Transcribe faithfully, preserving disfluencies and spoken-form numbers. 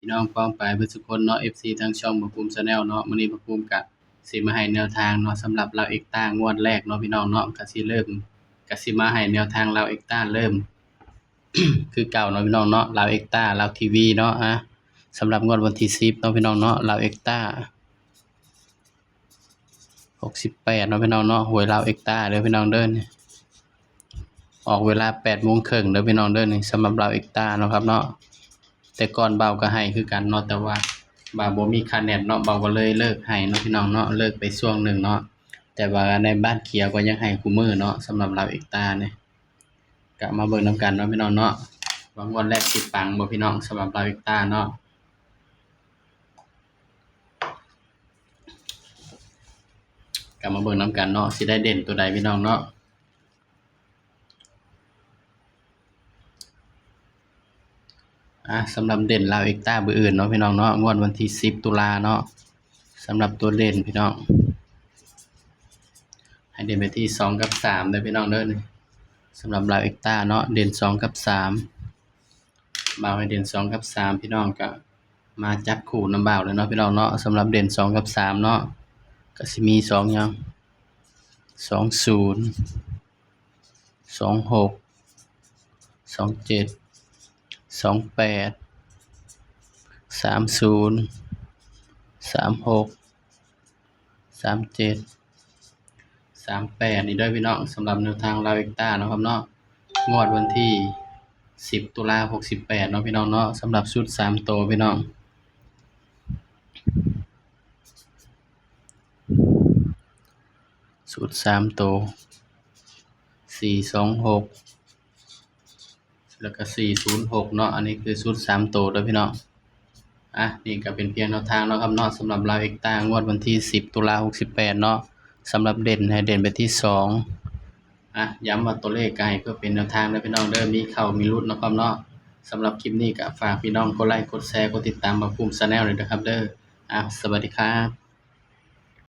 พี่น้องป้องปายเบิดสุคนเนาะ เอฟซี ทางช่องบ่าวภูมิ Channel เนาะ มื้อนี้บ่าวภูมิกะสิมาให้แนวทางเนาะ สำหรับลาวเอ็กต้างวดแรกเนาะพี่น้องเนาะ กะสิเริ่ม กะสิมาให้แนวทางลาวเอ็กต้าเริ่ม คือเก่าเนาะพี่น้องเนาะ ลาวเอ็กต้า ลาวทีวีเนาะ อ่ะ สำหรับงวดวันที่สิบเนาะพี่น้องเนาะ ลาวเอ็กต้า หกสิบแปดเนาะพี่น้องเนาะ หวยลาวเอ็กต้าเด้อพี่น้องเด้อนี่ ออกเวลาแปดโมงครึ่งเด้อพี่น้องเด้อนี่ สำหรับลาวเอ็กต้าเนาะครับเนาะ แต่ก่อนบ่าวก็ให้คือกันเนาะ แต่ว่าบ่าวบ่มีค่าเน็ตเนาะ บ่าวก็เลยเลิกให้เนาะพี่น้องเนาะ เลิกไปช่วงหนึ่งเนาะ แต่ว่าในบ้านเขียวก็ยังให้คู่มื้อเนาะ สำหรับลาวเอ็กต้านี่ กะมาเบิ่งนำกันเนาะพี่น้องเนาะ ว่างวดแรกสิปังบ่พี่น้อง สำหรับลาวเอ็กต้าเนาะ กะมาเบิ่งนำกันเนาะ สิได้เด่นตัวใดพี่น้องเนาะ อ่ะ สำหรับเด่นลาวเอ็กต้ามื้ออื่นเนาะพี่น้องเนาะ งวดวันที่สิบตุลาเนาะ สำหรับตัวเด่นพี่น้อง ให้เด่นไปที่สองกับสามเด้อพี่น้องเด้อนี่ สำหรับลาวเอ็กต้าเนาะ เด่นสองกับสาม บ่าวให้เด่นสองกับสาม พี่น้องกะมาจับคู่นำบ่าวเลยเนาะพี่น้องเนาะ สำหรับเด่นสองกับสามเนาะ กะสิมีสองหยัง สองศูนย์ สองหก สองเจ็ด สองแปด สามศูนย์ สามหก สามเจ็ด สามแปด นี่เด้อพี่น้อง สำหรับแนวทางลาวเอ็กต้าเนาะครับเนาะ งวดวันที่สิบตุลาหกสิบแปดเนาะพี่น้องเนาะ สำหรับชุดสามตัวพี่น้อง ชุดสามตัว สี่สองหก แล้วก็สี่ศูนย์หกเนาะ อันนี้คือชุดสามตัวเด้อพี่น้อง อ่ะ นี่ก็เป็นเพียงแนวทางเนาะครับเนาะ สำหรับลาวเอ็กต้างวดวันที่สิบตุลาหกสิบแปดเนาะ สำหรับเด่นให้เด่นไปที่สอง อ่ะ ย้ำว่าตัวเลขก็ให้เพื่อเป็นแนวทางเด้อพี่น้องเด้อ มีเข้ามีหลุดเนาะครับเนาะ สำหรับคลิปนี้ก็ฝากพี่น้องกดไลค์ กดแชร์ กดติดตามบ่าวภูมิ Channel เลยนะครับเด้อ อ่ะ สวัสดีครับ